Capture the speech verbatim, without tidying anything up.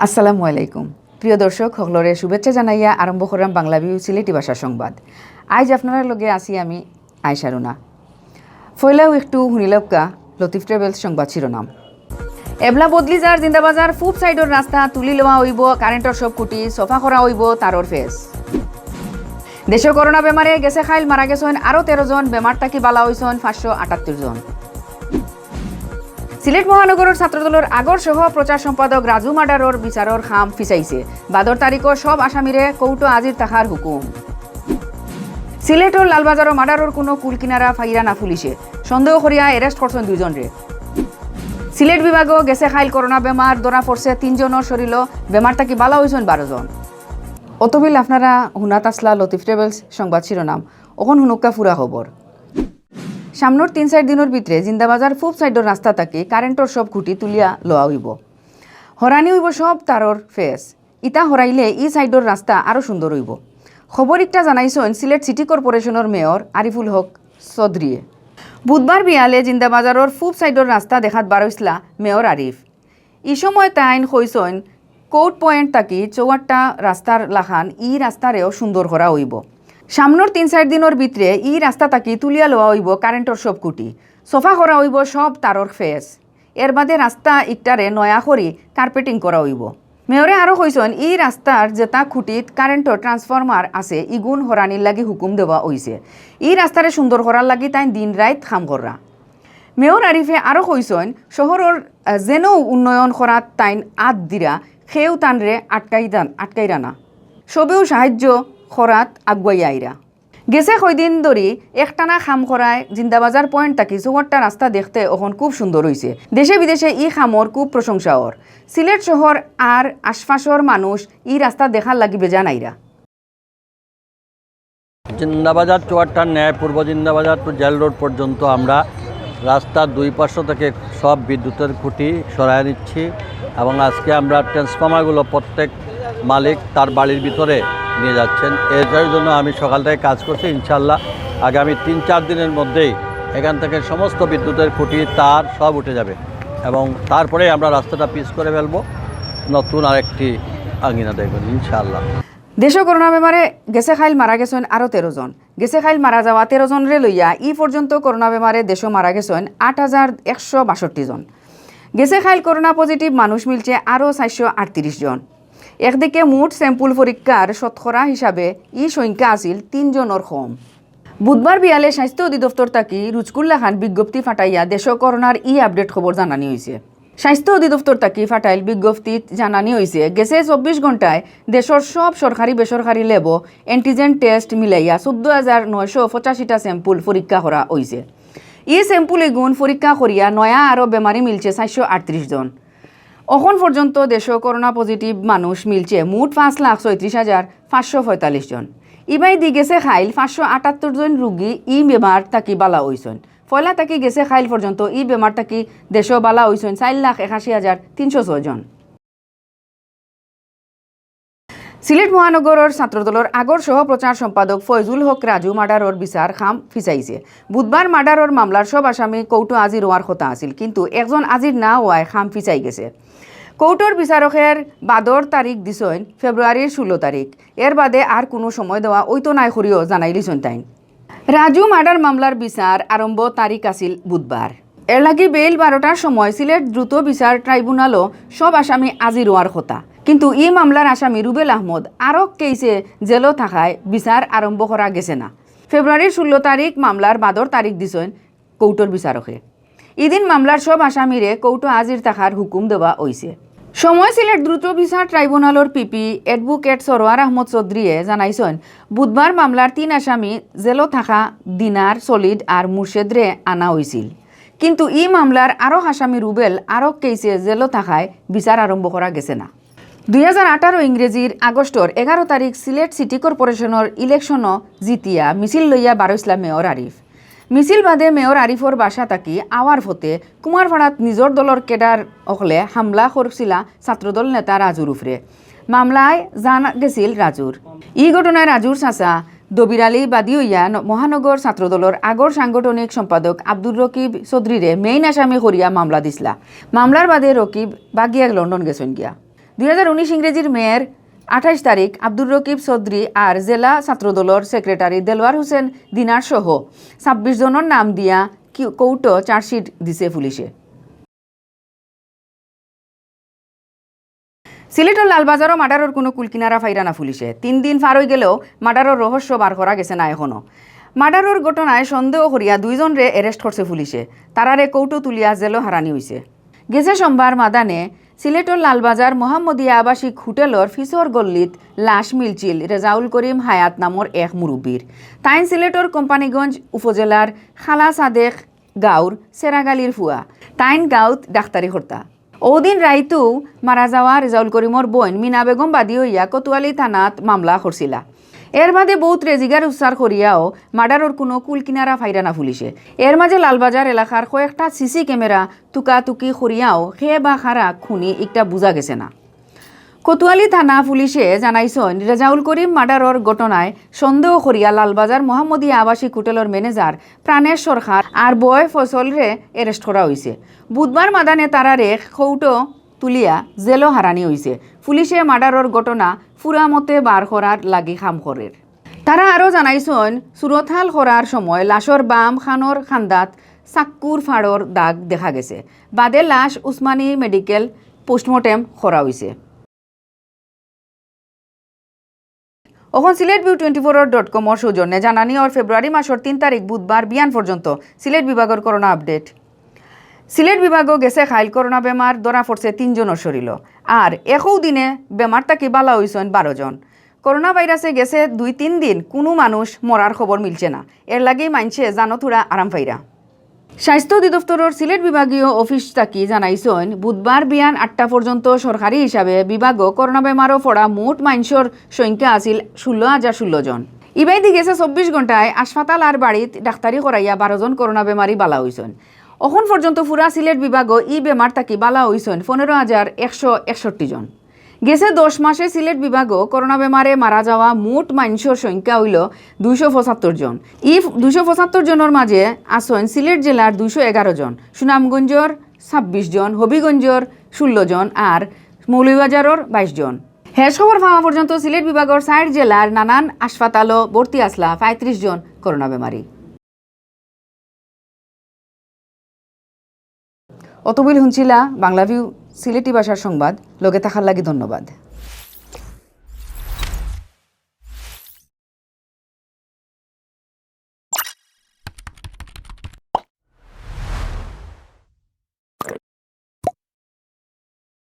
আসসালামু আলাইকুম। প্রিয় দর্শক হকলরে শুভেচ্ছা জানাইয়া আরম্ভ করলাম বাংলা ভিউ সিলেটি ভাষা সংবাদ। আইজ আপনারার লগে আছি আমি আয়েশা রুনা। পয়লাউ একটু হুনিলাউক্কা লতিফ ট্রাভেলস সংবাদ শিরোনাম। এবলা বদলি যার জিন্দাবাজার ফুব সাইডর রাস্তা তুলি লওয়া অইবো, কারেন্টর সব খুঁটি সফা করা অইবো, তারর ফেস। দেশো করোনা বেমারে গেছে খাইল মারা গেছইন আরো তেরো জন, বেমার থাকি বালা অইছইন পাঁচশো আটাত্তর জন। সিলেট মহানগরর ছাত্রদলর আগর সহ প্রচার সম্পাদক রাজু মার্ডারর বিচারর খাম ফিছাইছে। বাদর তারিখো সব আসামিরে কোর্টো হাজির থাকার হুকুম। সিলেটর লালবাজারো মার্ডারর কুনু কুল কিনারা ফাইরা না পুলিশে, সন্দেহ করিয়া অ্যারেস্ট করছইন দুইজনরে। সিলেট বিভাগো গেছে খাইল করোনা বেমার, ধরা পড়ছে তিনজনর শরীলো, বেমার থাকি বালা অইছইন বারো জন। অতবিল আপনারা হুনাত আছলা লতিফ ট্রাভেলস সংবাদ শিরোনাম। অখন হুনুক্কা ফুরা খবর। সামনর তিন চাইর দিনর ভিতরে জিন্দাবাজার ফুব সাইডর রাস্তা থাকি কারেন্টর সব খুঁটি তুলিয়া লওয়া অইবো। হরানি অইবো সব তারর ফেস। ইতা হরাইলে ই সাইডর রাস্তা আরো সুন্দর অইবো। খবর ইকটা জানাইছইন সিলেট সিটি কর্পোরেশনর মেয়র আরিফুল হক চৌধুরীয়ে। বুধবার বিয়ালে জিন্দাবাজারর ফুব সাইডর রাস্তা দেখাত বারইছলা মেয়র আরিফ। ই সময় তাইন কইছইন, কোর্ট পয়েন্ট থাকি চৌহাট্টা রাস্তার লাখান ই রাস্তারেও সুন্দর করা অইবো। সামনর তিন চাইর দিনর ভিতরে ই রাস্তা থাকি তুলিয়া লওয়া অইবো কারেন্টর সব খুঁটি, সফা করা অইবো সব তারর ফেস। এর বাদে রাস্তা ইকটারে নয়া করি কার্পেটিং করা অইবো। মেয়রে আরো কইছইন, ই রাস্তার যেতা খুঁটিত কারেন্টর ট্রান্সফরমার আছে, ইগুন হরানির লাগি হুকুম দেওয়া অইছে। ই রাস্তারে সুন্দর করার লাগি তাইন দিন রাইত কাম কররা। মেয়র আরিফে আরো কইছইন, শহরর, আহ, যেনও উন্নয়ন করাত তাইন আত দিরা, কেউ তানরে আটকাইরা না। সবেউ সাহায্য করাত আগুয়াইয়া আইরা। গেছে কয়দিন ধরি একটানা কাম করায় জিন্দাবাজার পয়েন্ট থাকি চৌহাট্টা রাস্তা দেখতে অখন খুব সুন্দর অইছে। দেশে বিদেশে ই কামর খুব প্রশংসা অর। সিলেট শহর আর আশপাশর মানুষ ই রাস্তা দেখার লাগি বেজান আইরা। জিন্দাবাজার চৌহাট্টার ন্যায় পূর্ব জিন্দাবাজার টু জেল রোড পর্যন্ত আমরা রাস্তার দুই পার্শ্ব থেকে সব বিদ্যুতের খুঁটি সরায় নিচ্ছি এবং আজকে আমরা ট্রান্সফরমারগুলো প্রত্যেক মালিক তার বাড়ির ভিতরে নিয়ে যাচ্ছেন। এটার জন্য আমি সকাল থেকে কাজ করছি। ইনশাআল্লাহ, আগামী তিন চার দিনের মধ্যেই এখান থেকে সমস্ত বিদ্যুতের খুঁটি, তার সব উঠে যাবে এবং তারপরে আমরা রাস্তাটা পিচ করে ফেলবো, নতুন আরেকটি আঙ্গিনা দেখবেন ইনশাআল্লাহ। দেশো করোনা বেমারে গেছে খাইল মারা গেছইন আরো তেরো জন। গেছে খাইল মারা যাওয়া তেরো জনরে লইয়া ই পর্যন্ত করোনা বেমারে দেশো মারা গেছইন আট হাজার একশো বাষট্টি জন। গেছে খাইল করোনা পজিটিভ মানুষ মিলছে আরো চাইরশো আটত্রিশ জন। একদিকে মোট স্যাম্পল পরীক্ষার শতকরা হিসাবে ই সংখ্যা আছিল তিন জনর কম। বুধবার বিয়ালে স্বাস্থ্য অধিদপ্তর থাকি রুজকুল্লা খান বিজ্ঞপ্তি ফাটাইয়া দেশো করোনার ই আপডেট খবর জানানি অইছে। স্বাস্থ্য অধিদপ্তর থাকি ফাটাইল বিজ্ঞপ্তিত জানানি অইছে, গেছে চব্বিশ ঘন্টায় দেশর সব সরকারি বেসরকারি ল্যাবো অ্যান্টিজেন টেস্ট মিলাইয়া চৌদ্দ হাজার নয়শো পঁচাশিটা স্যাম্পল পরীক্ষা করা অইছে। ই স্যাম্পল ইগুন পরীক্ষা করিয়া নয়া আরো বেমারি মিলছে চাইরশো আটত্রিশ জন। অখন পর্যন্ত দেশো করোনা পজিটিভ মানুষ মিলছে মোট পাঁচ লাখ ছয়ত্রিশ হাজার পাঁচশো পঁয়তাল্লিশ জন। ইবায়দি গেছে খাইল পাঁচশো আটাত্তর জন রুগী ই বেমার থাকি বালা অইছইন। পয়লা থাকি গেছে খাইল পর্যন্ত ই বেমার থাকি দেশো বালা অইছইন চাইর লাখ একাশি হাজার তিনশো ছয় জন। সিলেট মহানগরর ছাত্রদলর আগর সহ প্রচার সম্পাদক ফয়জুল হক রাজু মার্ডারর বিচার খাম ফিছাইছে। বুধবার মার্ডারর মামলার সব আসামি কোর্টো হাজির অওয়ার কথা আছিল, কিন্তু একজন হাজির না অওয়ায় খাম ফিছাই গেছে। কোর্টর বিচারকের বাদর তারিখ দিছইন ফেব্রুয়ারির ষোলো তারিখ। এর বাদে আর কুনু সময় দেওয়া অইতো নায় করিও জানাইলিছইন তাইন। রাজু মার্ডার মামলার বিচার আরম্ভ তারিখ আছিল বুধবার। এর লাগি বেইল বারোটার সময় সিলেট দ্রুত বিচার ট্রাইব্যুনালো সব আসামি হাজির অওয়ার কথা, কিন্তু ই মামলার আসামি রুবেল আহমদ আরক কেইসে জেলো থাকায় বিচার আরম্ভ করা গেছে না। ফেব্রুয়ারির ষোলো তারিখ মামলার বাদর তারিখ দিছইন কোর্টর বিচারকে। ইদিন মামলার সব আসামিরে কোর্টো হাজির থাকার হুকুম দেওয়া অইছে। সময় সিলেট দ্রুত বিচার ট্রাইব্যুনালর পিপি অ্যাডভোকেট সরোয়ার আহমদ চৌধুরীয়ে জানাইছইন, বুধবার মামলার তিন আসামি জেলো থাকা দিনার, সলিড আর মুর্শেদরে আনা অইছিল, কিন্তু ই মামলার আরক আসামি রুবেল আরক কেইসে জেলো থাকায় বিচার আরম্ভ করা গেছে না। দুই হাজার আঠারো ইংরেজির আগস্টর এগারো তারিখ সিলেট সিটি কর্পোরেশনর ইলেকশনো জিতিয়া মিছিল লইয়া বারইছলা মেয়র আরিফ। মিছিল বাদে মেয়র আরিফর বাসা থাকি আওয়ার পথে কুমারপাড়াত নিজর দলর ক্যাডার অকলে হামলা করছিলা ছাত্রদল নেতা রাজুর উপরে। মামলায় জান গেছিল রাজুর। ই ঘটনায় রাজুর চাচা দবির আলী বাদী অইয়া ন-, মহানগর ছাত্রদলর আগর সাংগঠনিক সম্পাদক আব্দুর রকিব চৌধুরীরে মেইন আসামি করিয়া মামলা দিছলা। মামলার বাদে রকিব বাগিয়া লন্ডন গেছইন গিয়া। দুই হাজার উনিশ ইংরেজির মের আঠাইশ তারিখ আব্দুর রকিব চৌধুরী আর জেলা ছাত্রদলর সেক্রেটারি দেলোয়ার হোসেন দিনার সহ ছাব্বিশ জনর নাম দিয়া কি-, কোর্টো চার্জশিট দিছে পুলিশে। সিলেটর লালবাজারও মার্ডারর কুনু কুলকিনারা ফাইরা না পুলিশে। তিন দিন পার অই গেলেও মার্ডারর রহস্য বার করা গেছে না এখনো। মার্ডারর ঘটনায় সন্দেহ করিয়া দুইজনরে অ্যারেস্ট করছে পুলিশে। তারারে কোর্টো তুলিয়া জেলো হারানি অইছে। গেছে সোমবার মাদানে সিলেটর লালবাজার মোহাম্মদিয়া আবাসিক হোটেলর ফিছর গল্লিত লাশ মিলছিল রেজাউল করিম হায়াত নামর এক মুরব্বির। তাইন সিলেটর কোম্পানীগঞ্জ উপজেলার খালা সাদেক গাঁওর সেরাগালির ফুয়া। তাইন গাঁওত ডাক্তারি করতা। অউদিন রাইতু মারা যাওয়া রেজাউল করিমর বইন মিনা বেগম বাদী অইয়া কোতোয়ালি থানাত মামলা করছিলা। এর মাঝে বউতরে জিগার উচ্চার করিয়াও মার্ডারর কুনু কুলকিনারা ফাইরা না পুলিশে। এর মাঝে লালবাজার এলাকার কয়েকটা সিসি ক্যামেরা তুকাতুকি করিয়াও কে বা কারা খুনি ইকটা বুঝা গেছে না। কোতোয়ালি থানা পুলিশে জানাইছইন, রেজাউল করিম মার্ডারর ঘটনায় সন্দেহ করিয়া লালবাজার মোহাম্মদিয়া আবাসিক হোটেলর ম্যানেজার প্রাণেশ সরকার আর বয় ফসলরে অ্যারেস্ট করা অইছে। বুধবার মাদানে তারারে কোর্টো তুলিয়া জেলো হারানি অইছে। পুলিশে মার্ডারর ঘটনা পুরা মতে বার করার লাগি কাম করের। তারা আরও জানাইছইন, সুরতহাল করার সময় লাশর বাম কানর কান্দাত চাক্কুর ফাড়র দাগ দেখা গেছে। বাদে লাশ উসমানী মেডিকেল পোস্টমর্টেম করা অইছে। অখন Sylhet view twenty four dot কমর সৌজন্যে জানানি অর ফেব্রুয়ারি মাসর তিন তারিখ বুধবার বিয়ান পর্যন্ত সিলেট বিভাগর করোনা আপডেট। সিলেট বিভাগও গেছে কাইল করোনা বেমার ধরা পড়ছে তিনজনর শরীলো। আর একউ দিনে বেমার থাকি বালা অইছইন বারো জন। করোনা ভাইরাসে গেছে দুই তিন দিন কুনু মানুষ মরার খবর মিলছে না। এর লাগি মাইনষে জানো থুড়া আরাম পাইরা। স্বাস্থ্য অধিদপ্তরর সিলেট বিভাগীয় অফিস থাকি জানাইছইন, বুধবার বিয়ান আটটা পর্যন্ত সরকারি হিসাবে বিভাগও করোনা বেমারও পড়া মোট মাইনষর সংখ্যা আছিল ষোলো হাজার ষোলো জন। ইবাইদি গেছে চব্বিশ ঘন্টায় হাসপাতাল আর বাড়িত ডাক্তারি করাইয়া বারো জন করোনা বেমারি বালা অইছইন। অখন পর্যন্ত পুরা সিলেট বিভাগও ই বেমার থাকি বালা অইছইন পনেরো হাজার একশো একষট্টি জন। গেছে দশ মাসে সিলেট বিভাগও করোনা বেমারে মারা যাওয়া মোট মাইনষর সংখ্যা অইলো দুইশো পঁচাত্তর জন। ই দুইশো পঁচাত্তর জনর মাঝে আছইন সিলেট জেলার দুইশো এগারো জন, সুনামগঞ্জর ছাব্বিশ জন, হবিগঞ্জর ষোলো জন আর মৌলভীবাজারর বাইশ জন। শেষ খবর পাওয়া পর্যন্ত সিলেট বিভাগর চাইর জেলার নানান হাসপাতালো ভর্তি আছলা পঁয়ত্রিশ জন করোনা বেমারি। অতবিল হুনছিলা বাংলা ভিউ সিলেটি ভাষার সংবাদ। লগে থাকার লাগি ধন্যবাদ।